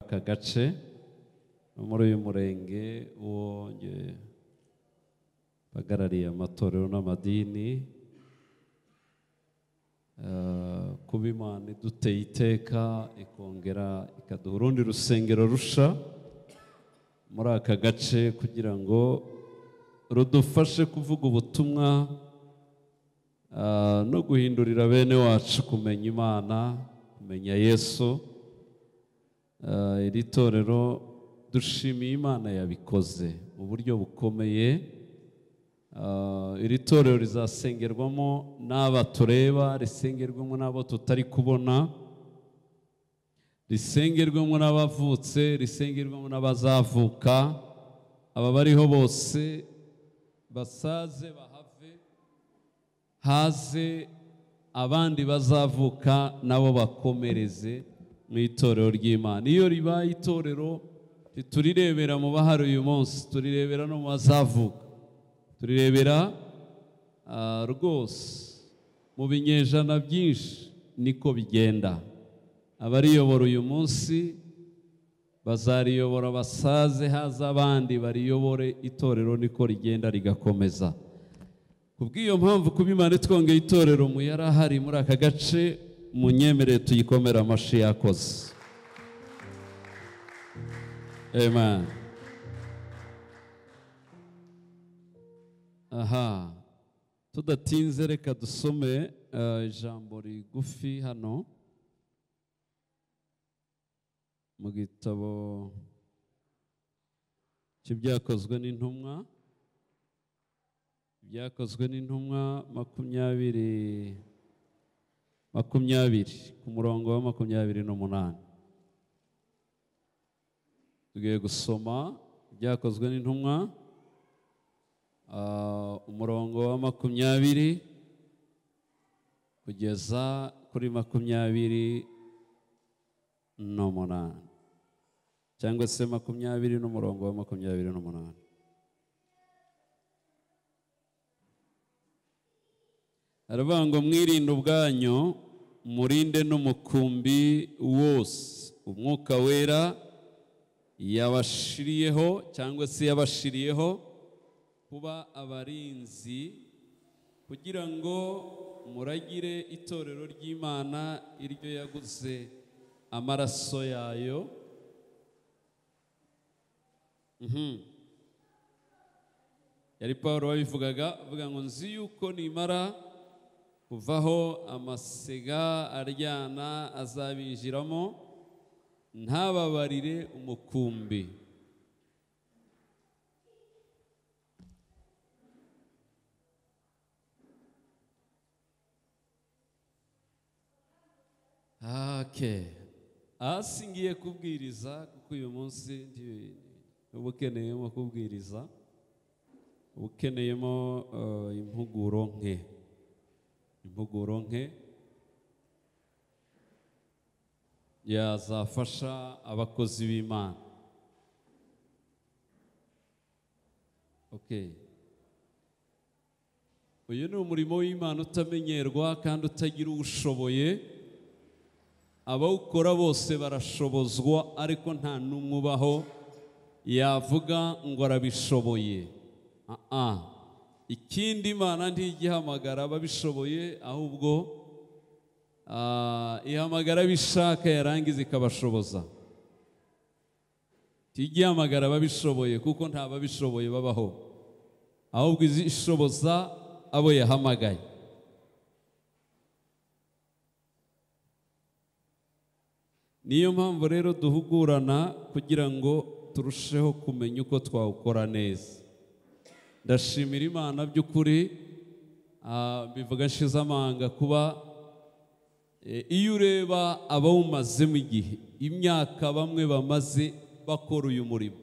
Aka gace no muri uyu murenge uwo bahagarariye amatorero n'amadini, kuba Imana iduteye iteka ikongera ikaduha urundi rusengero rusha muri aka gace kugira ngo rudufashe kuvuga ubutumwa no guhindurira bene wacu kumenya Imana, kumenya Yesu. Iri torero dushimiye Imana yabikoze mu buryo bukomeye. Iri torero rizasengerwamo n'aba tureba, risengerwamo n'abo tutari kubona, risengerwamo n'abavutse, risengerwamo n'abazavuka, aba bariho bose basaze bahave, haze abandi bazavuka nabo bakomereze mu itorero ry'Imana. Iyo ribaye itorero turirebera mu bahari uyu munsi, turirebera no mu bazavuka, turirebera rwose mu binyejana byinshi niko bigenda. Abariyobora uyu munsi bazariyobora basaze, haza abandi bariyobore, itorero niko rigenda rigakomeza. Kubw'iyo mpamvu kuba Imana itwongeye itorero mu yarahari muri aka gace, munyemerere tuyikomera amashi yakoze. Amen. Aha, tudatinze reka dusome ijambo rigufi hano mu gitabo cy'ibyakozwe n'intumwa, ibyakozwe n'intumwa 20 ku murongo wa 28. Tugiye gusoma ibyakozwe n'intumwa umurongo wa 20 kugeza kuri 28 cyangwa se 20 n'umurongo wa 28. Aravuga ngo mwirinde ubwanyu, murinde n'umukumbi wose Umwuka Wera yabashiriyeho cyangwa se yabashiriyeho kuba abarinzi, kugira ngo muragire itorero ry'Imana iryo yaguze amaraso yayo. Yari Paulo wabivugaga, avuga ngo nzi yuko nimara kuvaho amasega aryana azabinjiramo, ntababarire umukumbi. Okay. Hasi ngiye kubwiriza kuko uyu munsi ubukeneyemo kubwiriza, ubukeneyemo impuguro nke. Impuguro nke yazafasha abakozi b'Imana. Okay. Uyu ni umurimo w'Imana utamenyerwa kandi utagira ushoboye. Abawukora bose barashobozwa, ariko nta n'umwe ubaho yavuga ngo arabishoboye. Ikindi Imana ntigihamagara ababishoboye, ahubwo ihamagara abishaka yarangiza ikabashoboza. Ntigihamagara ababishoboye kuko nta babishoboye babaho, ahubwo izishoboza abo yahamagaye. Niyo mpamvu rero duhugurana kugira ngo turusheho kumenya uko twawukora neza. Ndashimira Imana by'ukuri, bivuga nshize amanga kuba iyo ureba abawumazemo igihe, imyaka bamwe bamaze bakora uyu murimo,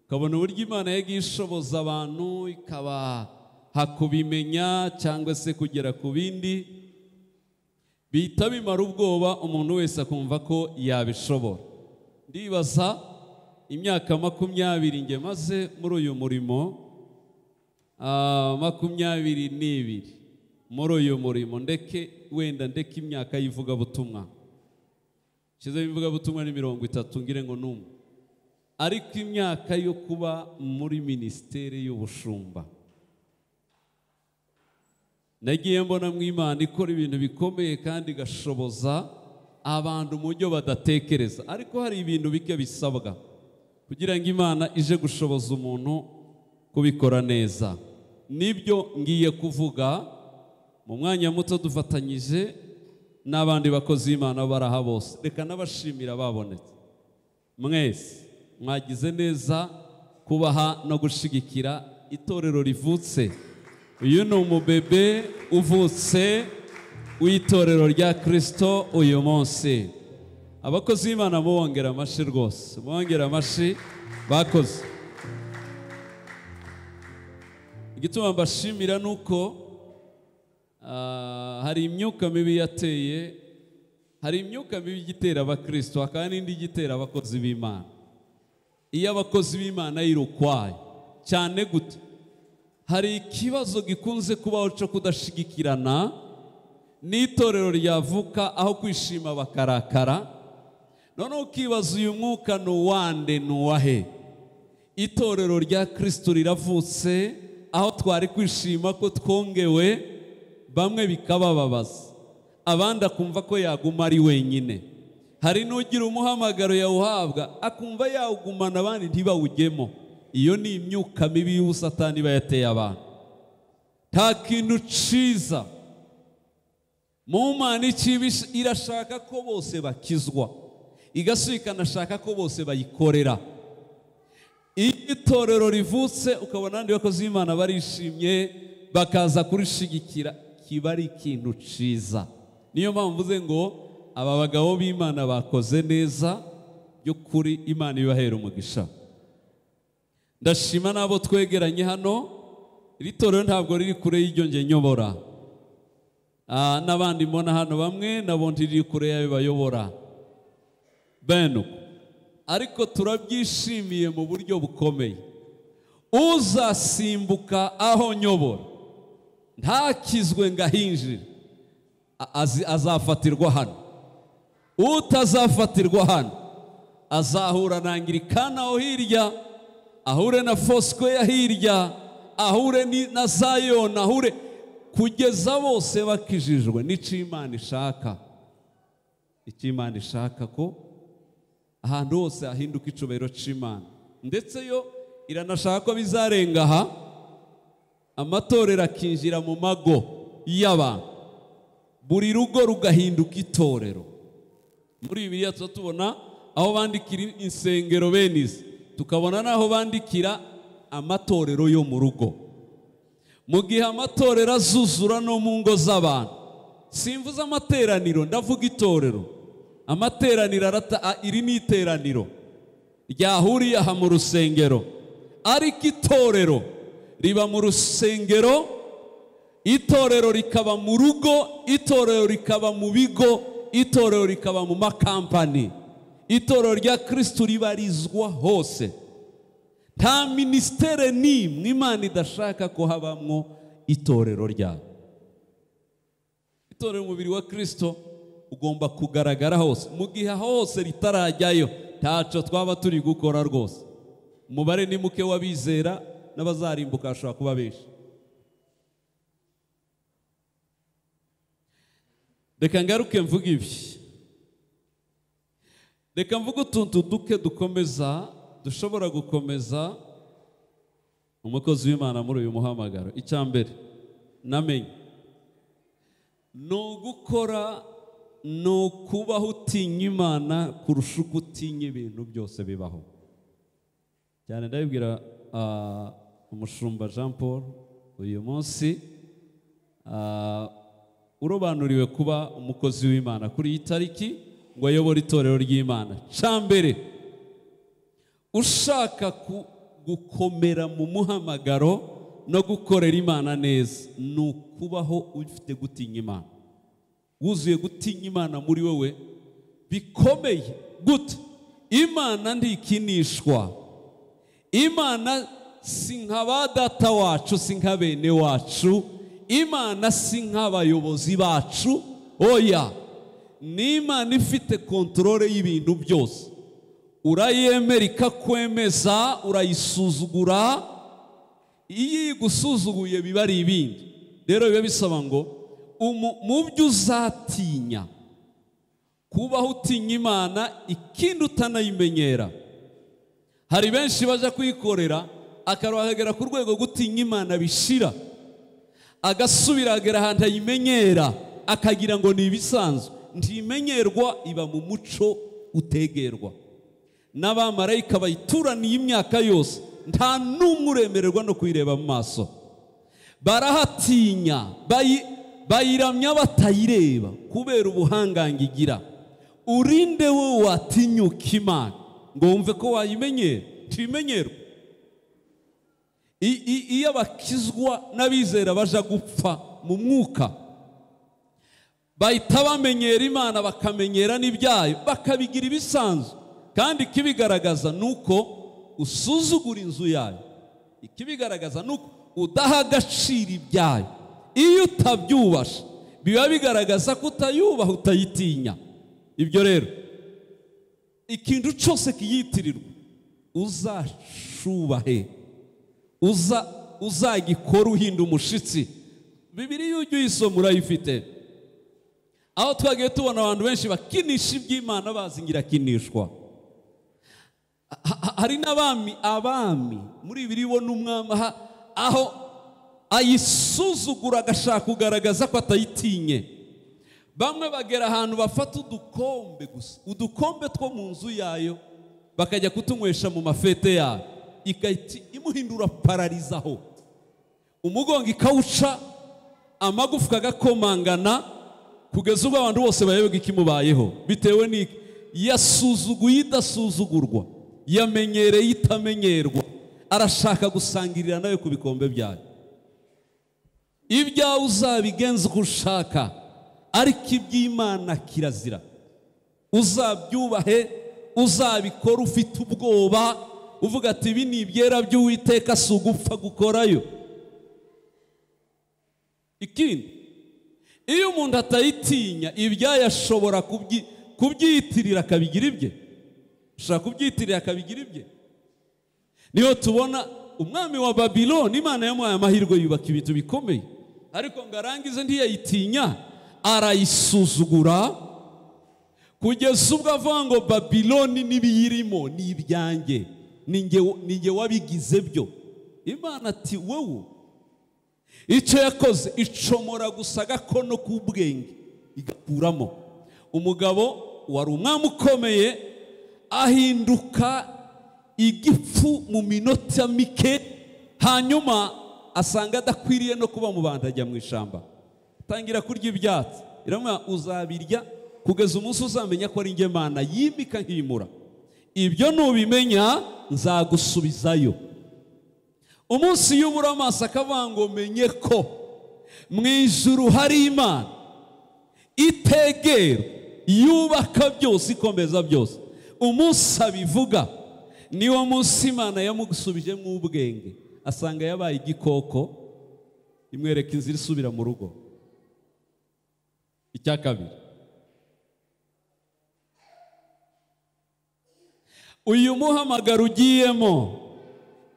ukabona uburyo Imana yagiye ishoboza abantu ikabaha kubimenya cyangwa se kugera ku bindi, bihita bimara ubwoba umuntu wese akumva ko yabishobora. Ndibaza imyaka 20 nge maze muri uyu murimo, 22 muri uyu murimo, ndeke wenda ndeke imyaka y'ivugabutumwa. Nshyizeho ivugabutumwa ni 30 ngire ngo numwe, ariko imyaka yo kuba muri minisiteri y'ubushumba nagiye mbona mu Imana ikora ibintu bikomeye kandi igashoboza abantu mu buryo badatekereza. Ariko hari ibintu bike bisabwa kugira ngo Imana ije gushoboza umuntu kubikora neza. Nibyo ngiye kuvuga mu mwanya muto dufatanyije n'abandi bakozi b'Imana baraha bose. Reka n'abashimira babonetse mwese, mwagize neza kubaha no gushigikira itorero rivutse. Uyu ni umubebe uvutse w'itorero rya Kristo uyu munsi. Abakozi b'Imana mubongera amashi rwose, mubongera amashi bakoze. Igituma mbashimira nuko hari imyuka mibi yateye, hari imyuka mibi igitera abakristo, hakaba n'indi igitera abakozi b'Imana. Iyo abakozi b'Imana yirukwaye cyane gute, hari ikibazo gikunze kubaho cyo kudashigikirana n'itorero ryavuka, aho kwishima bakarakara. Noneho ukibaza uyu mwuka ni uwande, ni uwahe? Itorero rya Kristo riravutse, aho twari kwishima ko twongewe, bamwe bikabababaza, abandi akumva ko yaguma ari wenyine. Hari n'ugira umuhamagaro yawuhabwa akumva yawugumana, abandi ntibawugemo. Iyo ni imyuka mibi y'ubusatani iba yateye abantu. Nta kintu ciza mu Mana ikibi irashaka ko bose bakizwa, igasubika ashaka ko bose bayikorera. Iyo itorero rivutse ukabona abandi bakozi b'Imana barishimye bakaza kurishigikira, kiba ari ikintu ciza. Niyo mpamvu mvuze ngo aba bagabo b'Imana bakoze neza by'ukuri, Imana ibahera umugisha. Ndashima n'abo twegeranye hano. Iri torero ntabwo riri kure y'iryo nge nyobora, n'abandi mbona hano bamwe nabo ntiriri kure y'ayo bayobora bene uko, ariko turabyishimiye mu buryo bukomeye. Uzasimbuka aho nyobora ntakizwe ngo ahinjire, azafatirwa hano. Utazafatirwa hano azahura na Anglikana aho hirya, ahure na Foursquare hirya, ahure na Zion, ahure kugeza bose bakijijwe. Nico Imana ishaka. Icyo Imana ishaka ko ahantu hose hahinduka icubahiro c'Imana. Ndetse yo iranashaka ko bizarenga aha, amatorero akinjira mu mago y'abantu, buri rugo rugahinduka itorero. Muri Bibiliya tuba tubona aho bandikira insengero benize, tukabona naho bandikira amatorero yo mu rugo. Mu gihe amatorero azuzura no mu ngo z'abantu, simvuze amateraniro, ndavuga itorero. Amateraniro iri ni iteraniro ryahuriye aha mu rusengero, ariko itorero riba mu rusengero, itorero rikaba mu rugo, itorero rikaba mu bigo, itorero rikaba mu makampani. Itorero rya Kristo ribarizwa hose. Nta ministere n'imwe Imana idashaka ko habamwo itorero ryayo. Itorero umubiri wa Kristo ugomba kugaragara hose. Mu gihe hose ritarajyayo ntaco twaba turi gukora rwose. Umubare ni muke w'abizera, n'abazarimbuka bashobora kuba benshi. Reka ngaruke mvuge ibi. Reka mvuge utuntu duke dukomeza, dushobora gukomeza umukozi w'Imana muri uyu muhamagaro. Icya mbere namenye ni ugukora, ni ukubaho utinya Imana kurusha uko utinya ibintu byose bibaho. Cyane ndabibwira umushumba Jean Paul uyu munsi, urobanuriwe kuba umukozi w'Imana kuri iyi tariki ngo ayobore itorero ry'Imana. Cya mbere, ushaka gukomera mu muhamagaro no gukorera Imana neza, ni ukubaho ufite gutinya Imana, wuzuye gutinya Imana muri wewe bikomeye. Gute? Imana ntikinishwa. Imana si nka ba data wacu, si nka bene wacu, Imana si nk'abayobozi bacu. Oya, Ni Imana ifite kontrole y'ibintu byose. Urayemera ikakwemeza, urayisuzugura. Iyo igusuzuguye biba ari ibindi. Rero biba bisaba ngo mu byo uzatinya, kubaho utinya Imana, ikindi utanayimenyera. Hari benshi baje kuyikorera akaruhagera ku rwego gutinya Imana bishira, agasubira agera ahantu ayimenyera akagira ngo ni ibisanzwe. Ntimenyerwa, iba mu muco utegerwa. N'abamarayika bayituraniye imyaka yose, nta n'umwe uremererwa no kuyireba mu maso. Barahatinya, bayiramya batayireba kubera ubuhangange igira. Urinde wowe watinyuka Imana ngo wumve ko wayimenyera? Ntimenyerwa. Iyo abakizwa n'abizera baja gupfa mu mwuka, bahita bamenyera Imana, bakamenyera n'ibyayo, bakabigira ibisanzwe. Kandi ikibigaragaza nuko usuzugura inzu yayo, ikibigaragaza nuko udaha agaciro ibyayo. Iyo utabyubasha biba bigaragaza ko utayubaha, utayitinya. Ibyo rero ikintu cyose kiyitirirwa uzashubahe, uzagikora uhinda umushitsi. Bibiliya ujye uyisoma urayifite. Aho twagiye tubona abantu benshi bakinisha iby'Imana bazi ngo irakinishwa. Hari n'abami, abami muri Bibiliya ubona umwami aho ayisuzugura agashaka kugaragaza ko atayitinye. Bamwe bagera ahantu bafata udukombe gusa, udukombe two mu nzu yayo, bakajya kutunywesha mu mafete yayo, igahita imuhindura pararizaho, umugongo ikawuca, amagufwa agakomangana, kugeza ubwo abantu bose bayoberwa ikimubayeho. Bitewe n'iki? Yasuzuguye idasuzugurwa, yamenyereye itamenyerwa, arashaka gusangirira nayo ku bikombe byayo. Ibyawe uzabigenza uko ushaka, ariko iby'Imana kirazira. Uzabyubahe, uzabikora ufite ubwoba, uvuga ati ibi ni ibyera by'Uwiteka, si ugupfa gukorayo. Ikindi, iyo umuntu atayitinya ibyayo ashobora kubyiyitirira akabigira ibye. Ashobora kubyiyitirira akabigira ibye. Niyo tubona umwami wa Babiloni, Imana yamuhaye amahirwe yubaka ibintu bikomeye, ariko ngo arangize ntiyayitinya, arayisuzugura kugeza ubwo avuga ngo Babiloni n'ibiyirimo ni ibyanjye, ni nge wabigize byo. Imana ati wowe icyo yakoze icomora gusa agakono k'ubwenge igakuramo. Umugabo wari umwami ukomeye ahinduka igifu mu minota mike, hanyuma asanga adakwiriye no kuba mu bantu, ajya mu ishamba tangira kurya ibyatsi. Iramwa uzabirya kugeza umunsi uzamenya ko ari njye Mana yimika nkimura. Ibyo nubimenya nzagusubizayo. Umunsi yubura amaso akavuga ngo menye ko mu ijuru hari Imana itegera, yubaka byose, ikomeza byose. Umunsi abivuga niwo munsi Imana yamugusubijemo ubwenge, asanga yabaye igikoko, imwereka inzira isubira mu rugo. Icya kabiri, uyu muhamagaro ugiyemo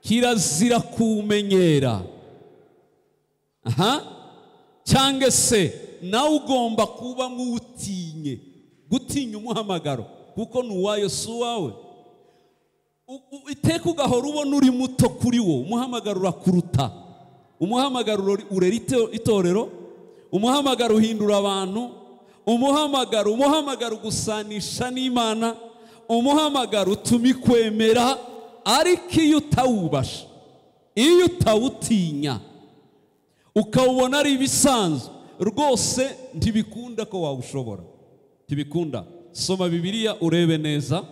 kirazira kuwumenyera. Aha, cyangwa se nawe ugomba kuba nk'utinye, gutinya umuhamagaro kuko ni uwayo si uwawe. Iteka ugahora ubona uri muto kuri wo, umuhamagaro urakuruta. Umuhamagaro urera itorero, umuhamagaro uhindura abantu, umuhamagaro ugusanisha n'Imana, umuhamagaro utuma ikwemera. Ariko iyo utawubasha, iyo utawutinya, ukawubona ari ibisanzwe rwose, ntibikunda ko wawushobora, ntibikunda. Soma Bibiliya urebe neza,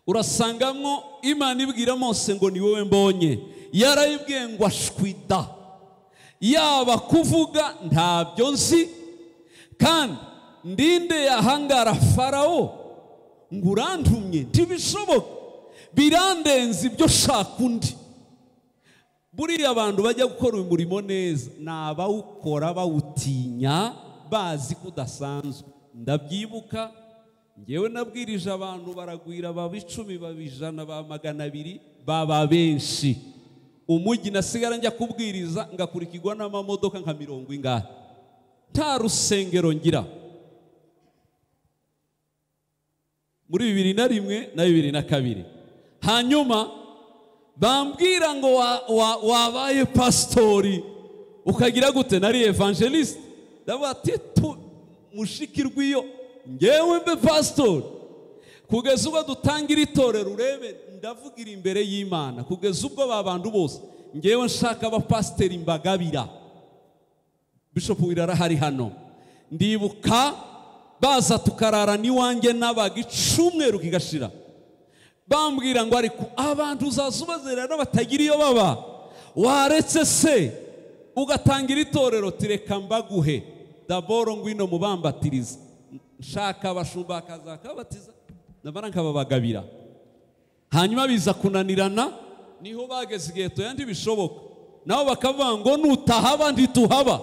urasangamo Imana ibwira Mose ngo ni wowe mbonye. Yarayibwiye ngo ashwida, yaba kuvuga ntabyo nzi, kandi ndinde yahangara Farawo ngo urantumye, ntibishoboka, birandenze ibyo shaka undi. Buriya abantu bajya gukora uyu murimo neza ni abawukora bawutinya, bazi ko udasanzwe. Ndabyibuka ngewe nabwirije abantu baragwira, baba 10, baba 100, baba 200, baba benshi. Umujyi nasigara njya kubwiriza ngakurikirwa n'amamodoka nka 40 ingahe, nta rusengero ngira. Muri 2001 na 2002 hanyuma bambwira ngo wabaye pastori ukagira gute, nari evangelist. Ndavuga ati mushikirwa iyo ngewe mbe pastori. Kugeza ubwo dutangira itorero, urebe ndavugira imbere y'Imana, kugeza ubwo babantu bose ngewe nshaka abapasiteri mbagabira. Bishop Wirara hari hano, ndibuka baza tukarara niwanjye nabaga icumweru kigashira, bambwira ngo ariko abantu uzazubazera batagira iyo baba, waretse se ugatangira itorero, tireka mbaguhe daboro ngwino mubambatiriza. Nshaka abashumba akazakabatiza nabara nkababagabira. Hanyuma biza kunanirana, niho bageze igihe toyandi bishoboka, nabo bakavuga ngo nutahaba ntituhaba.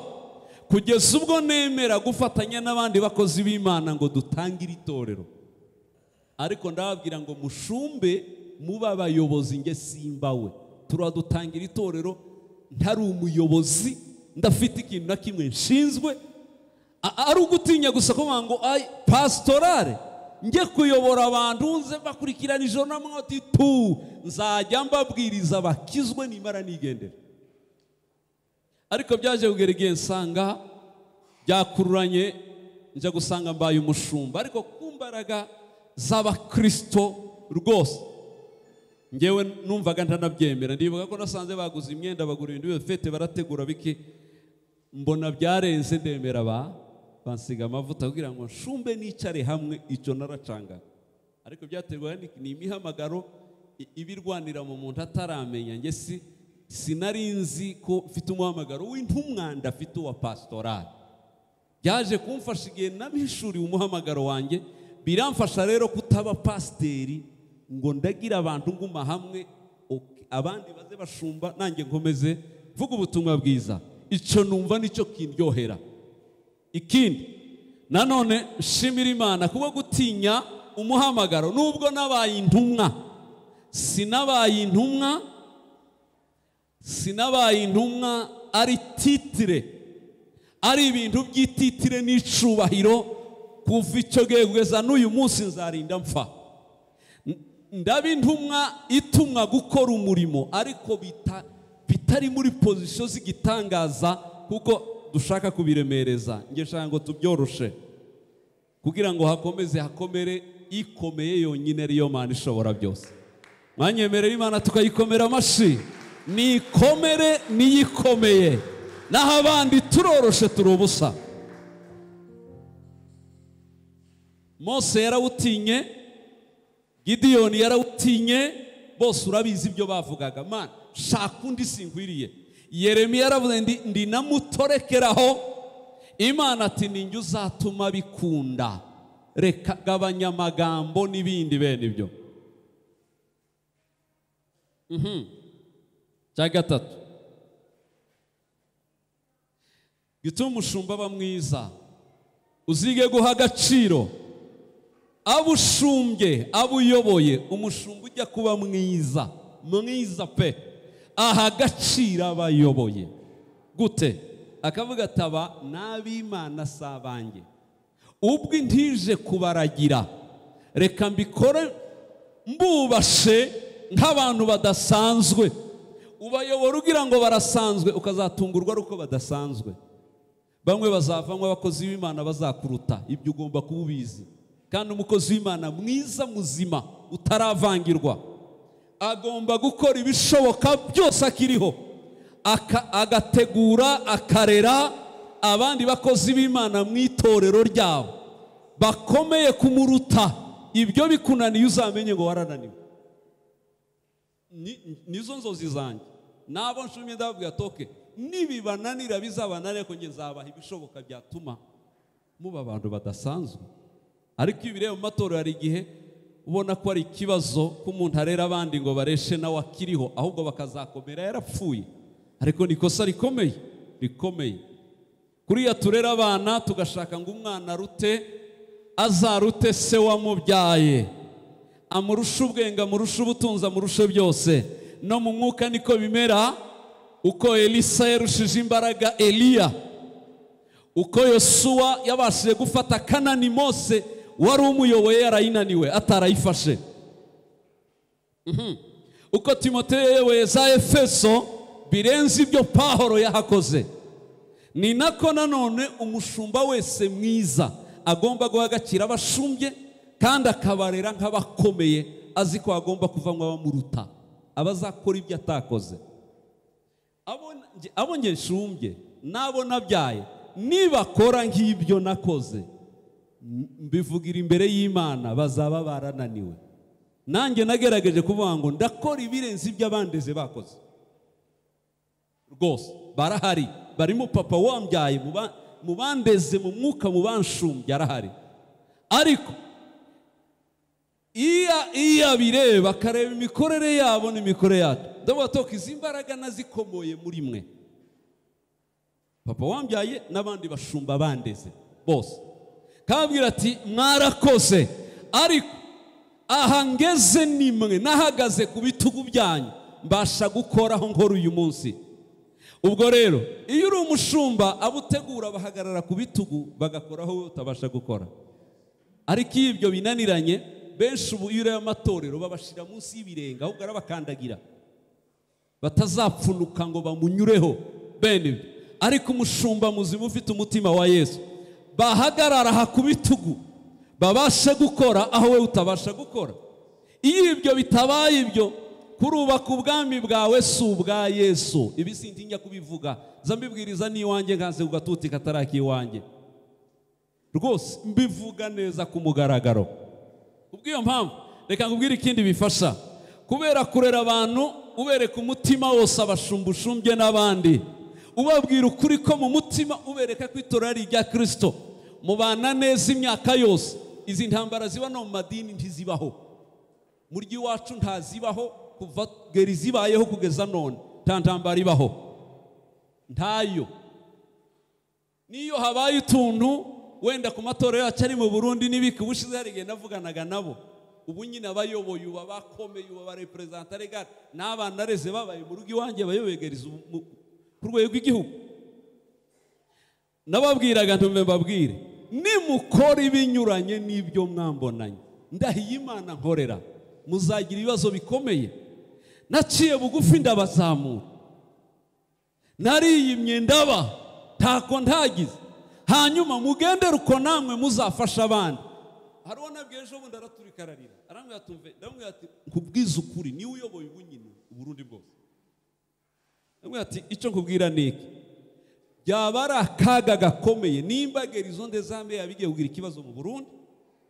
Kugeza ubwo nemera gufatanya n'abandi bakozi b'Imana ngo dutangire itorero. Ariko ndababwira ngo mushumbe muba abayobozi, nge simbawe. Turadutangira itorero ntari umuyobozi, ndafite ikintu na kimwe nshinzwe, ari ugutinya gusa kuvuga ngo ay pastorale nge kuyobora abantu nze bakurikirana ijoro n'amanywa tu, nzajya mbabwiriza bakizwe nimara nigendera. Ariko byaje kugera igihe nsanga byakururanye, njya gusanga mbaye umushumba, ariko ku mbaraga z'abakristo rwose ngewe numvaga ntanabyemera. Ndibuka ko nasanze baguze imyenda, bagura ibintu byose, fete barategura biki, mbona byarenze, ndemera bansiga amavuta kugira ngo nshumbe nicare hamwe. Icyo naracanga, ariko byaterwa ni imihamagaro ibirwanira mu muntu ataramenya. Nge sinari nzi ko mfite umuhamagaro w'intumwa, ndafite uwa pastoral. Byaje kumfasha igihe nabishuriye umuhamagaro wanjye, biramfasha rero kutaba pasteri ngo ndagira abantu nguma hamwe, abandi baze bashumba nanjye nkomeze vuga ubutumwa bwiza. Icyo numva nicyo kindyohera. Ikindi nanone shimira Imana kuba gutinya umuhamagaro. Nubwo nabaye intumwa, sinabaye intumwa, sinabaye intumwa ari titire, ari ibintu by'ititire n'icubahiro. Kuva icyo gihe kugeza n'uyu munsi nzarinda mpfa ndaba intumwa itumwa gukora umurimo, ariko bitari muri pozisiyo z'igitangaza, kuko dushaka kubiremereza. Nge nshaka ngo tubyoroshe kugira ngo hakomeze hakomere ikomeye yonyine, ariyo Mana ishobora byose. Mwanyemerera Imana tukayikomera amashi, nikomere niyikomeye, naho abandi turoroshe turi ubusa. Mose yarawutinye, Gidiyoni yarawutinye, bose urabizi ibyo bavugaga. Mana shaka undi sinkwiriye. Yeremiya yaravuze ndi namutorekeraho. Imana ati ninjye uzatuma bikunda, reka gabanya amagambo n'ibindi bene ibyo. Cya gatatu gituma umushumba aba mwiza, uzige guha agaciro abushumbye abuyoboye. Umushumba ujya kuba mwiza mwiza pe, aha agaciro abayoboye. Gute? Akavuga ataba n'ab'Imana si abanjye, ubwo intije kubaragira reka mbikore mbubashe nk'abantu badasanzwe. Ubayobora ugira ngo barasanzwe, ukazatungurwa ari uko badasanzwe. Bamwe bazavamo abakozi b'Imana bazakuruta, ibyo ugomba kuba ubizi. Kandi umukozi w'Imana mwiza muzima utaravangirwa agomba gukora ibishoboka byose akiriho, agategura akarera abandi bakozi b'Imana mu itorero ryabo bakomeye kumuruta. Ibyo bikunaniye uzamenye ngo warananiwe. Nizo nzozi zanjye, nabo nshumye ndababwira toke, nibibananira bizabananira, ko nge nzabaha ibishoboka byatuma muba abantu badasanzwe. Ariko iyo bireba mu matorero hari igihe ubona ko ari ikibazo ko umuntu arera abandi ngo bareshe nawe akiriho, ahubwo bakazakomera yarapfuye. Ariko ni ikosa rikomeye rikomeye. Kuriya turera abana tugashaka ngo umwana arute azarute se wamubyaye, amurushe ubwenge, amurushe ubutunzi, amurushe byose. No mu mwuka niko bimera. Uko Elisa yarushije imbaraga Eliya, uko Yosuwa yabashije gufata Kanani, Mose wari umuyoboye yarayinaniwe atarayifashe. Uko Timoteyo yayoboye za Efeso birenze ibyo Pawulo yahakoze, ni nako nanone umushumba wese mwiza agomba guha agaciro abashumbye kandi akabarera nk'abakomeye, azi ko agomba kuvamo abamuruta, abazakora ibyo atakoze. Abo njye nshumbye n'abo nabyaye nibakora nk'ibyo nakoze, mbivugira imbere y'Imana, bazaba barananiwe. Nanjye nagerageje kuvuga ngo ndakora ibirenze ibyo abandeze bakoze. Rwose barahari, barimo papa wambyaye, mu bandeze mu mwuka, mu banshumbye arahari. Ariko iyo abireba akareba imikorere yabo n'imikorere yacu, ndavuga toka izi mbaraga nazikomoye muri mwe, papa wambyaye n'abandi bashumba bandeze bose. Kabwira ati mwarakoze, ariko aha ngeze nimwe nahagaze ku bitugu byanyu, mbasha gukoraho nkora uyu munsi. Ubwo rero iyo uri umushumba abutegura bahagarara ku bitugu bagakoraho utabasha gukora. Ariko iyo ibyo binaniranye, benshi ubu iyo ureba amatorero babashira munsi y'ibirenge, ahubwo arabakandagira batazapfunuka ngo bamunyureho bene ibyo. Ariko umushumba muzima ufite umutima wa Yesu, bahagarara aha ku bitugu babashe gukora aho we utabasha gukora. Iyo ibyo bitabaye ibyo, kurubaka ubwami bwawe si ubwa Yesu. Ibi sintinya kubivuga, nza mbibwiriza n'iwanjye nkanze ku gatuti kataraki iwanjye, rwose mbivuga neza ku mugaragaro. Kubw'iyo mpamvu reka nkubwire ikindi bifasha. Kubera kurera abantu ubereka umutima wose abashumba ushumbye n'abandi, ubabwira ukuri ko mu mutima, ubereka ko itorero ari irya Kristo, mubana neza imyaka yose. Izi ntambara ziba no mu madini ntizibaho, mu ry'iwacu ntazibaho, kuva geri zibayeho kugeza none nta ntambara ibaho, ntayo. Niyo habaye utuntu wenda ku matorero yacu ari mu Burundi n'ibiki, ubushize hari igihe navuganaga nabo, ubu nyine abayoboye ubu abakomeye ubu abareperezanta regare n'abana areze babaye mu rugo iwanjye bayoboye geriza ku rwego rw'igihugu, nababwiraga ntume mbabwire, nimukora ibinyuranye n'ibyo mwambonanye, ndahiye Imana nkorera, muzagira ibibazo bikomeye. Naciye bugufi ndabazamura, nariyimye ndaba ntako ntagize, hanyuma mugendere uko namwe muzafasha abandi. Hari uwo nabwiye ejo bundi araturika ararira, arambwira ati umve, ndamubwira ati nkubwize ukuri, niwe uyoboye ubu nyine Uburundi bwose. Ndamubwira ati icyo nkubwira ni iki, byaba ari akaga gakomeye nimba gerizo ndezambe yabigiye kugira ikibazo mu Burundi,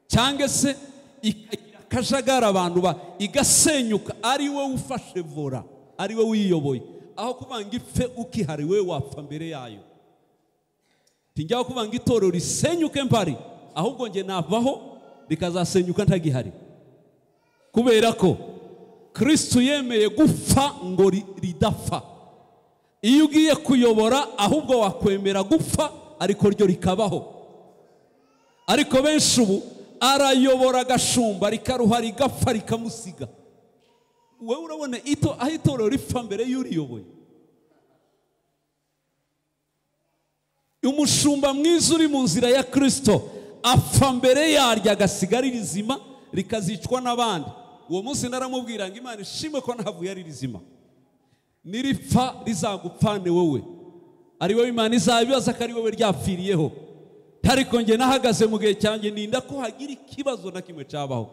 cyangwa se ikagira akajagari abantu ba igasenyuka, ari we ufashe vora, ari we wiyoboye, aho kubanga ipfe ukihari we wapfa mbere yayo. Tinjyaho kubanga itorero risenyuke mpari, ahubwo nge navaho rikazasenyuka ntagihari. Kubera ko Kristo yemeye gupfa ngo ridapfa. Iyo ugiye kuyobora ahubwo wakwemera gupfa ariko ryo rikabaho. Ariko benshi ubu arayobora agashumba rikaruha rigapfa rikamusiga. Wewe urabona aho itorero ripfa mbere y'uriyoboye. Umushumba mwiza uri mu nzira ya Kristo apfa mbere yaryo agasigara ari rizima rikazicwa n'abandi. Uwo munsi naramubwira ngo Imana ishimwe ko nahavuye ari rizima, niripfa rizagupfane wowe, ari wowe Imana izabibaza ko ari wowe ryapfiriyeho. Ariko njye nahagaze mu gihe cyanjye ninda ko hagira ikibazo na kimwe cyabaho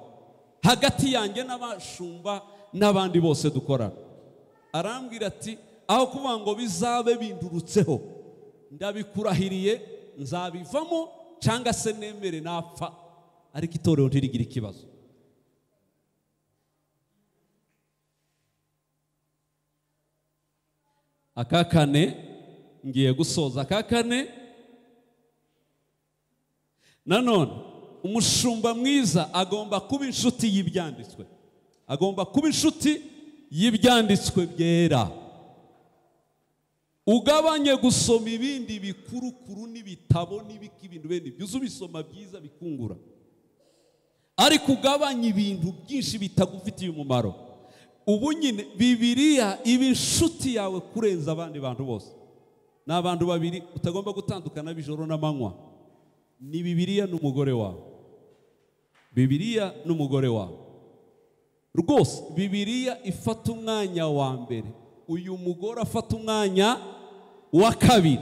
hagati yanjye n'abashumba n'abandi bose dukorana. Arambwira ati aho kuvuga ngo bizabe bindurutseho, ndabikurahiriye nzabivamo cyangwa se nemere napfa, ariko itorero ntirigira ikibazo. Aka kane ngiye gusoza. Aka kane nanone, umushumba mwiza agomba kuba inshuti y'ibyanditswe, agomba kuba inshuti y'ibyanditswe byera. Ugabanye gusoma ibindi bikurukuru n'ibitabo n'ibiki ibintu bene ibyo, ubisoma byiza bikungura, Ariko ugabanya ibintu byinshi bitagufitiye umumaro. Ubu nyine Bibiliya iba inshuti yawe kurenza abandi bantu bose. Ni abantu babiri utagomba gutandukana bijoro n'amanywa, ni Bibiliya n'umugore wawe. Bibiliya n'umugore wawe rwose. Bibiliya ifata umwanya wa mbere, uyu mugore afata umwanya wa kabiri,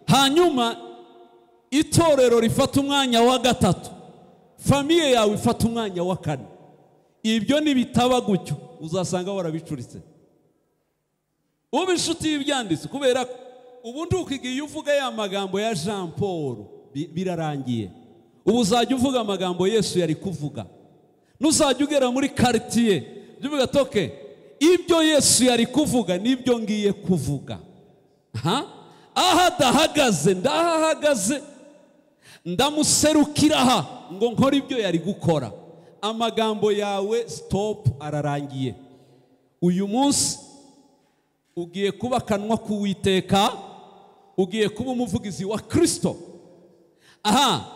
hanyuma itorero rifata umwanya wa gatatu, famiye yawe ifata umwanya wa kane. Ibyo nibitaba gutyo uzasanga warabicuritse. Uba inshuti y'ibyanditse, kubera ko ubundi ukigiye uvuga ya magambo ya Jean Paul birarangiye. Ubu uzajya uvuga amagambo Yesu yari kuvuga. Nuzajya ugera muri quartier uvuga toke ibyo Yesu yari kuvuga nibyo ngiye kuvuga. Aha dahagaze ndahahagaze, ndamuserukira aha ngo nkore ibyo yari gukora. Amagambo yawe stop, ararangiye. Uyu munsi ugiye kuba akanwa k'Uwiteka, ugiye kuba umuvugizi wa Kristo. Aha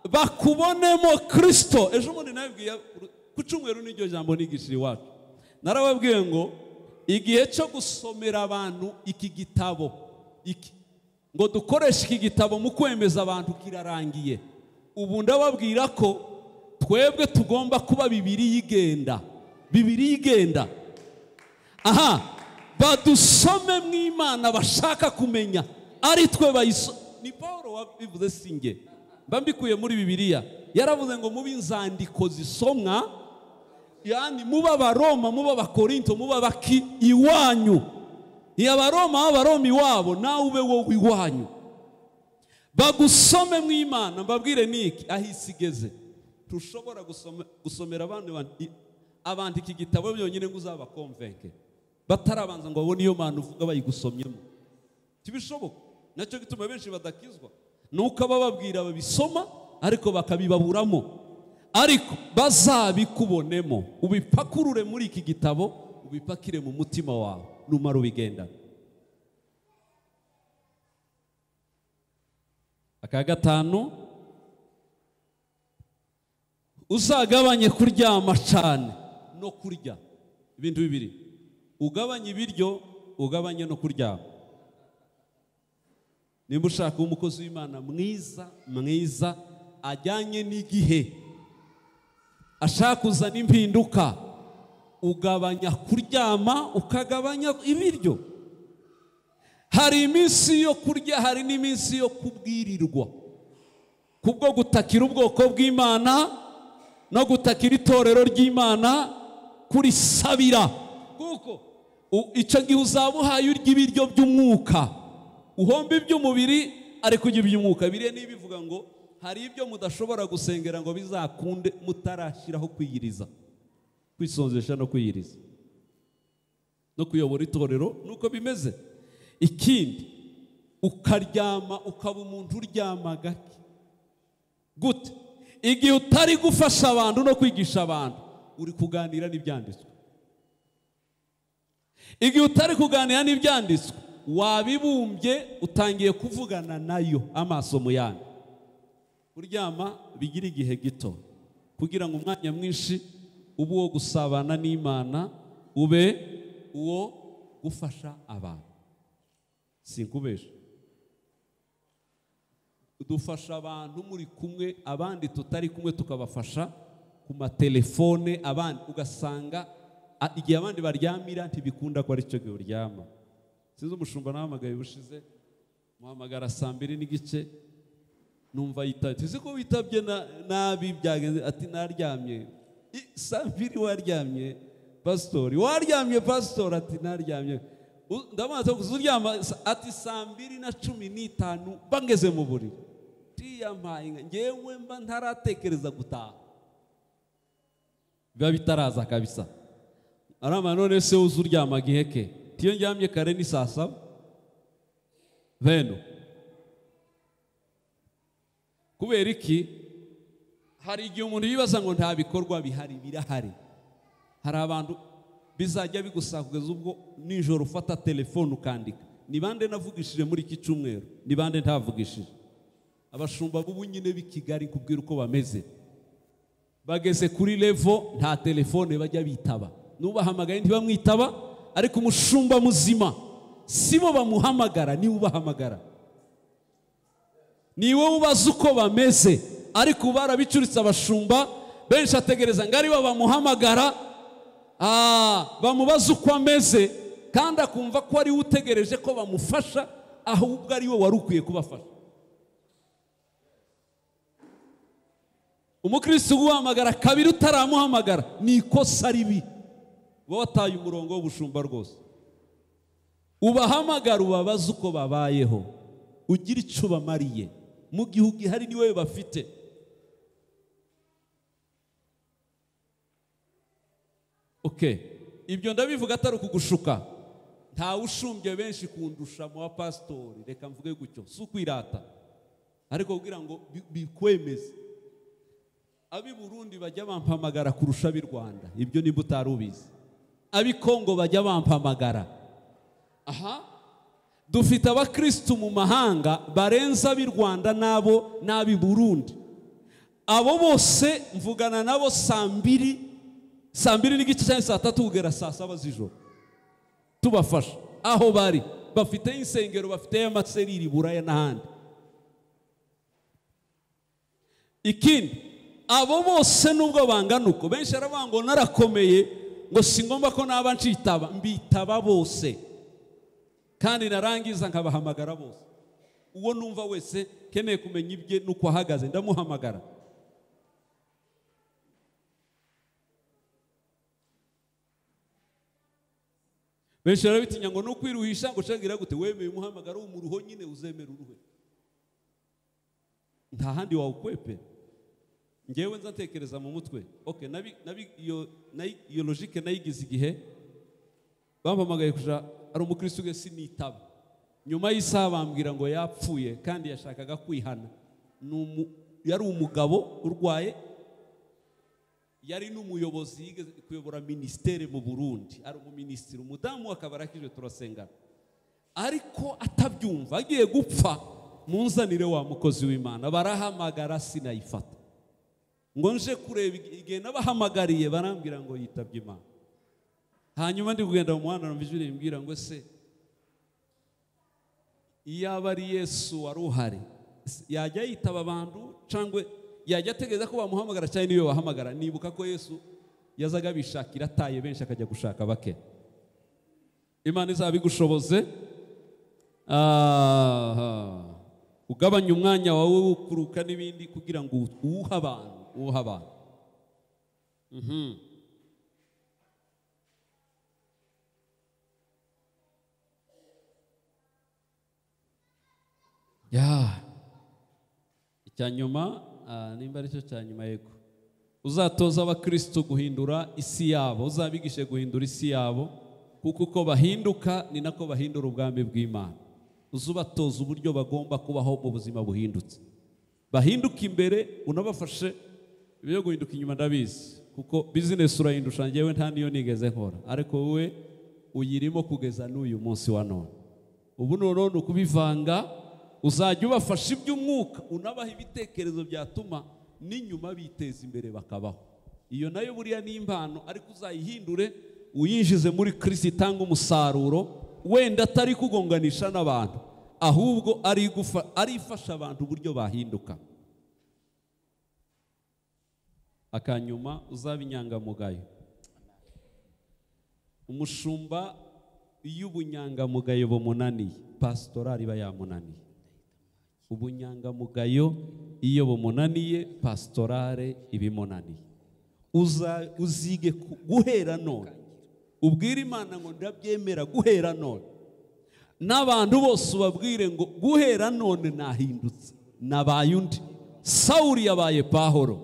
bakubonemo Kristo. Ejo bundi nabibwiye ku cyumweru, n'iryo jambo nigishije iwacu, narababwiye ngo igihe cyo gusomera abantu iki gitabo iki, ngo dukoreshe iki gitabo mu kwemeza abantu kirarangiye. Ubu ndababwira ko twebwe tugomba kuba Bibiliya igenda, Bibiliya igenda. Aha badusome mu Imana bashaka kumenya ari twe bayiso. Ni Paul wabivuze, singe mba mbikuye muri Bibiliya. Yaravuze ngo mubi inzandiko zisomwa, yani muba Abaroma, muba Abakorinto, muba baki iwanyu. Iyo Abaroma Abaroma iwabo, nawe ube wowe iwanyu. Bagusome mu Imana. Mbabwire niki aho isi igeze, tushobora gusomera abantu iki gitabo byonyine ngo uzabakonvenke batarabanza ngo babone iyo Mana uvuga bayigusomyemo. Tibishoboka. Nacyo gituma benshi badakizwa, nuko abababwira babisoma ariko bakabibaburamo. Ariko bazabikubonemo, ubipakurure muri iki gitabo, ubipakire mu mutima wawe, numara ubigendana. Aka gatanu, uzagabanye kuryama cyane no kurya. Ibintu bibiri, ugabanye ibiryo, ugabanye no kuryama. Nimba ushaka umukozi w'Imana mwiza mwiza ajyanye n'igihe, ashaka kuzana impinduka, ugabanya kuryama, ukagabanya ibiryo. Hari iminsi yo kurya, hari n'iminsi yo kubwirirwa, kubwo gutakira ubwoko bw'Imana no gutakira itorero ry'Imana, kurisabira. Kuko icyo gihe uzaba uhaye urya ibiryo by'umwuka, uhomba iby'umubiri ariko ujya iby'umwuka. Biriya nibivuga ngo hari ibyo mudashobora gusengera ngo bizakunde mutarashyiraho kwiyiriza, kwisonzesha no kwiyiriza no kuyobora itorero. Nuko bimeze. Ikindi, ukaryama, ukaba umuntu uryama gake. Gute? Igihe utari gufasha abantu no kwigisha abantu, uri kuganira n'ibyanditswe. Igihe utari kuganira n'ibyanditswe, wabibumbye, utangiye kuvugana nayo amaso mu yandi. Kuryama bigira igihe gito, kugira ngo umwanya mwinshi ube uwo gusabana n'Imana, ube uwo gufasha abantu. Sinkubesha, dufasha abantu muri kumwe, abandi tutari kumwe tukabafasha ku matelefone, abandi ugasanga igihe abandi baryamira ntibikunda ko ari cyo gihe uryama. Sinzi umushumba nahamagaye ubushize, muhamagara 2:30, numva yitabye. Tuzi ko witabye nabi byagenze, ati naryamye. 2:00 waryamye pastori, waryamye pastori? Ati naryamye. Ndabanza kuzuryama, ati 2:15 bangeze mu buriri. Tiyampaye ngewe mba ntaratekereza gutaha, biba bitaraza kabisa. Arama none se uzuryama giheke? Tiyo ndyamye kare ni 7:00 beno. Kubera iki? Hari igihe umuntu yibaza ngo nta bikorwa bihari, birahari. Hari abantu bizajya bigusaba kugeza ubwo nijoro ufata telefone ukandika, ni bande navugishije muri iki cyumweru, ni bande ntavugishije. Abashumba b'ubu nyine b'i Kigali kubwira uko bameze, Bageze kuri level nta telefone bajya bitaba, nubahamagaye ntibamwitaba. Ariko umushumba muzima sibo bamuhamagara, niwe ubahamagara, niwe ubaza uko bameze. Ariko barabicuritse abashumba benshi, ategereza ngo aribo bamuhamagara, bamubaza uko ameze, kandi akumva ko ari we utegereje ko bamufasha, ahubwo ari we wari ukwiye kubafasha. Umukristo uguhamagara kabiri utaramuhamagara ni ikosa ribi, uba wataye umurongo w'ubushumba rwose. Ubahamagara ubabaze uko babayeho, ugira icyo bamariye mu gihe ugihari, ni wowe bafite. Okay, ibyo ndabivuga atari ukugushuka. Ntawe ushumbye benshi kundusha mu bapasitori, reka mvuge gutyo, si ukwirata, ariko kugira ngo bikwemeze. Ab'i Burundi bajya bampamagara kurusha ab'i Rwanda, ibyo nimba utari ubizi. Ab'i Kongo bajya bampamagara. Aha dufite abakristu mu mahanga barenze ab'i Rwanda nabo n'ab'i Burundi. Abo bose mvugana nabo saa 2:30 cyangwa saa 3 kugera saa 7 z'ijoro, tubafasha aho bari. Bafite insengero, bafite amaseriri Buraya n'ahandi. Ikindi, abo bose nubwo bangana uko, benshi aravuga ngo narakomeye, ngo singomba ko naba ncitaba, mbitaba bose, kandi narangiza nkabahamagara bose. Uwo numva wese keneye kumenya ibye nuko ahagaze ndamuhamagara. Benshi barabitinya ngo nukwiruhisha, ngo cengira gute, wemeye umuhamagaro w'umuruho nyine uzemera uruhe, nta handi wawukwepe. Ngewe nza ntekereza mu mutwe, okay, nabi iyo logique nayigize igihe bampamagaye kuja ari umukristo uge sinitaba. Nyuma y'isaha bambwira ngo yapfuye kandi yashakaga kwihana. Yari umugabo urwaye, yari n'umuyobozi yigeze kuyobora ministere mu Burundi, ari umuminisitiri, umudamu akaba arakijwe, turasengana. Ariko atabyumva agiye gupfa, munzanire wa mukozi w'Imana. Barahamagara sinayifata, ngo nje kureba igihe nabahamagariye barambwira ngo yitabye Imana. Hanyuma ndi kugenda mu muhanda numva ijwi rimbwira ngo se iyaba ari Yesu wari uhari yajya yitaba abantu, cyangwa yajya ategereza ko bamuhamagara cyane niwe bahamagara. Nibuka ko Yesu yazaga bishakira ataye benshi akajya gushaka bake. Imana izabigushoboze, ugabanye umwanya wawe wo kuruka n'ibindi kugira ngo uwuhe abantu, uwuhe abantu. Ya icyanyuma, nimba aricyo cyanyuma, yego, uzatoza abakristo guhindura isi yabo, uzabigishe guhindura isi yabo, kuko uko bahinduka ni nako bahindura ubwami bw'Imana. Uzubatoza uburyo bagomba kubaho mu buzima buhindutse, bahinduka imbere, unabafashe ibyo guhinduka inyuma. Ndabizi kuko business urahindusha, ngewe nta niyo nigeze nkora, ariko wowe uyirimo kugeza n'uyu munsi wa none. Ubu none ukubivanga, uzajya ubafasha iby'umwuka, unabaha ibitekerezo byatuma n'inyuma biteza imbere bakabaho. Iyo nayo buriya ni impano, ariko uzayihindure uyinjize muri Kristo itanga umusaruro, wenda atari kugonganisha n'abantu, ahubwo ari ifasha abantu uburyo bahinduka. Akanyuma, uzaba inyangamugayo. Umushumba iyo ubunyangamugayo bumunaniye, pastorali iba yamunaniye. Ubunyangamugayo iyo bumunaniye, pastorale ibimunaniye. Uzige guhera none, ubwire Imana ngo ndabyemera guhera none, n'abantu bose ubabwire ngo guhera none nahindutse, nabaye undi. Sawuli yabaye Pawulo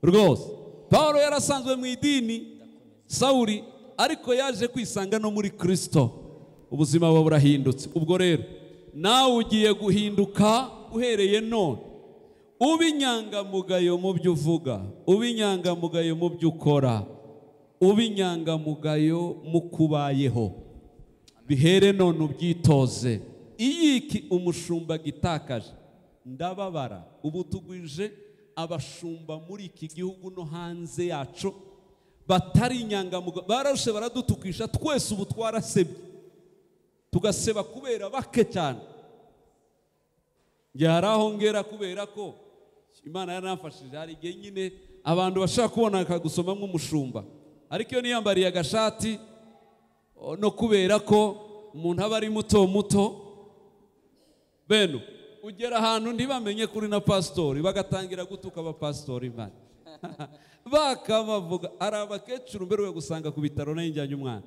rwose. Pawulo yarasanzwe mu idini, Sawuli, ariko yaje kwisanga no muri Kristo, ubuzima bwe burahindutse. Ubwo rero nawe ugiye guhinduka uhereye none, ube inyangamugayo mu byo uvuga, ube inyangamugayo mu byo ukora, ube inyangamugayo mu kubayeho. Bihere none ubyitoze. Iyiki umushumba gitakaje, ndababara. Ubu tugwije Abashumba muri iki gihugu no hanze yacu batari inyangamugayo bararushe, baradutukisha twese. Ubu twarasebye, tugaseba kubera bake cyane. Njye hari aho ngera kubera ko Imana yaramfashije. Hari igihe nyine abantu bashaka kubona akagusoma nk'umushumba, ariko iyo niyambariye agashati no kubera ko umuntu aba ari muto muto, bene ugera ahantu ntibamenye kuri na pasitori, bagatangira gutuka abapasitori Imana bakabavuga. Hari abakecuru mbere gusanga ku bitaro nayo njyanye umwana,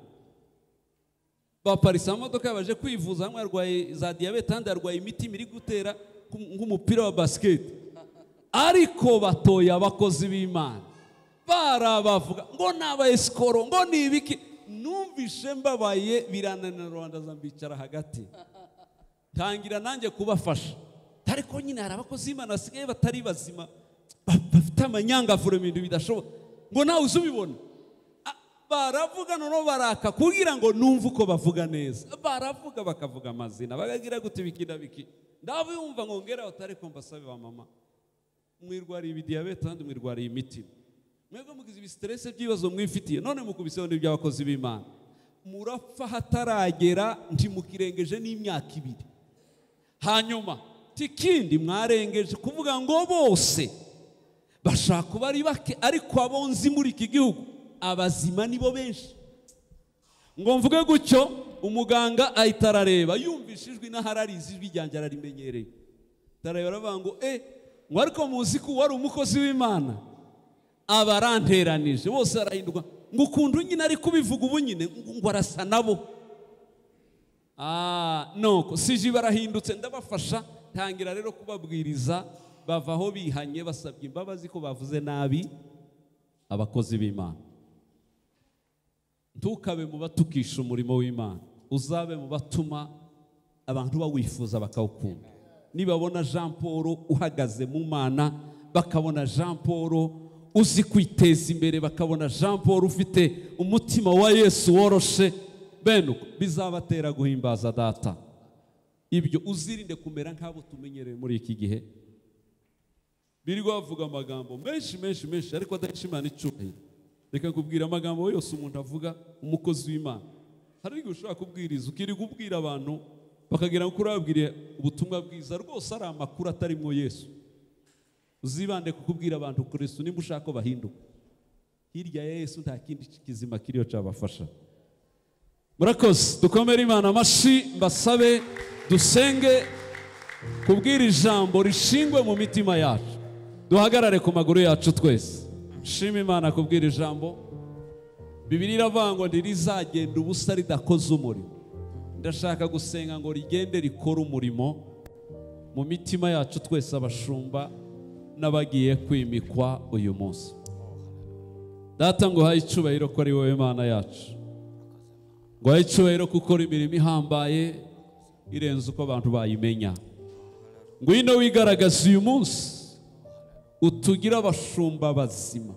baparitse amamodoka baje kwivuza, hamwe arwaye za diyabete, ahandi arwaye imitima iri gutera nk'umupira wa basiketi, ariko batoye abakozi b'Imana barabavuga ngo ni aba esikoro, ngo ni ibiki. Numvishe mbabaye birananira, Rwanda zambicara hagati, tangira nanjye kubafasha. Ariko nyine hari abakozi b'Imana basigaye batari bazima, bafite amanyangavure, ibintu bidashoboka, ngo nawe uzubibona. Baravuga noneho baraka kugira ngo numve uko bavuga neza, baravuga bakavuga amazina, bakagira gute biki na biki. Ndabumva ngo ngera utari kumva sabe ba mama, mwirwariye ibidiyabete kandi mwirwariye imitima, mwebwe mugize ibistresse by'ibibazo mwifitiye, none mukubiseho n'iby'abakozi b'Imana, murapfa hataragera, ntimukirengeje n'imyaka 2. Hanyuma tikindi mwarengeje kuvuga ngo bose bashaka kuba ari bake, ariko abonzi muri iki gihugu abazima nibo benshi. Ngo mvuge gutyo, umuganga ahita arareba, yumvishe ijwi n'ahararizi ijwi ryanjye ararimenyereye, tarareba aravuga ngo ngo ariko muzi ko wari umukozi w'Imana, abaranteranije bose arahinduka, ngo ukuntu nyine ari kubivuga ubu nyine ngo arasa nabo. Nuko siji barahindutse, ndabafasha, tangira rero kubabwiriza, bavaho bihanye basabye imbabazi ko bavuze nabi abakozi b'Imana. Ntukabe mu batukisha umurimo w'Imana, uzabe mu batuma abantu bawifuza bakawukunda. Nibabona Jean Paul uhagaze mu Mana, bakabona Jean Paul uzi kwiteza imbere, bakabona Jean Paul ufite umutima wa Yesu woroshe, bene bizabatera guhimbaza data. Ibyo uzirinde kumera nk'abo tumenyereye muri iki gihe, birirwa bavuga amagambo menshi menshi menshi ariko adahesha Imana icyubahiro. Reka kubwira amagambo yose umuntu avuga, umukozi w'Imana. Hari igihe ushobora kubwiriza ukirirwa ubwira abantu bakagira ngo urababwiriye ubutumwa bwiza, rwose ari amakuru atarimo Yesu. Uzibande kukubwira abantu Kristo nimba ushaka ko bahinduka. Hirya ya Yesu nta kindi kizima kiriyo cyabafasha. Murakoze, dukomere Imana amashi, mbasabe dusenge kubwira ijambo rishingwe mu mitima yacu. Duhagarare ku maguru yacu twese. Shima Imana kubwira ijambo. Bibiliya iravuga ngo ntirizagenda ubusa ridakoze umurimo. Ndashaka gusenga ngo rigende rikore umurimo mu mitima yacu twese, abashumba n'abagiye kwimikwa uyu munsi. Data, nguhaye icyubahiro ko ari wowe Mana yacu, nguhaye icyubahiro kuko ukora imirimo ihambaye irenze uko abantu bayimenya. Ngwino wigaragaza uyu munsi, utugira abashumba bazima,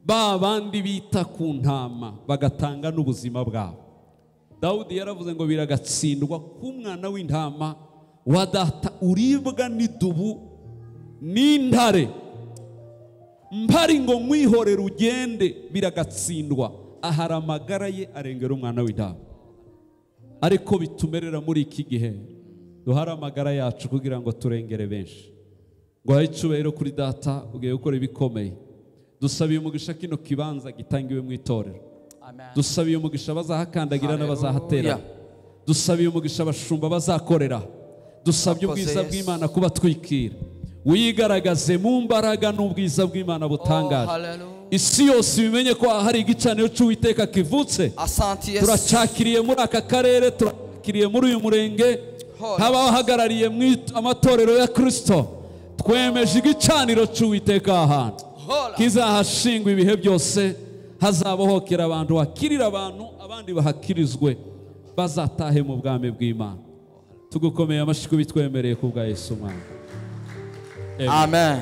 ba bandi bita ku ntama bagatanga n'ubuzima bwabo. Dawudi yaravuze ngo biragatsindwa k'umwana w'intama wa data uribwa n'idubu n'intare, mpari ngo mwihorere ugende, biragatsindwa. Ahara amagara ye arengera umwana w'intama. Ariko bitumerera muri iki gihe duhara amagara yacu kugira ngo turengere benshi. Ngo icyubahiro kuri data ugiye gukora ibikomeye. Dusabiye umugisha kino kibanza gitangiwe mu itorero. Dusabiye umugisha bazahakandagira n'abazahatera. Dusabiye umugisha abashumba bazakorera. Dusabye ubwiza bw'Imana kubatwikira. Wigaragaze mu mbaraga n'ubwiza bw'Imana butangaje. Isi yose bimenye ko hari igicaniro cy'Uwiteka kivutse. Turacyakiriye muri aka karere, turakiriye muri uyu murenge, abahagarariye mu amatorero ya Kristo. Twemeje igicaniro cy'Uwiteka ahantu kizahashingwa ibihe byose, hazabohokera abantu, hakirira abantu, abandi bahakirizwe, bazatahe mu bwami bw'Imana. Tugukomeye amashyi kubitwemereye ku bwa Yesu Mwana. Amen.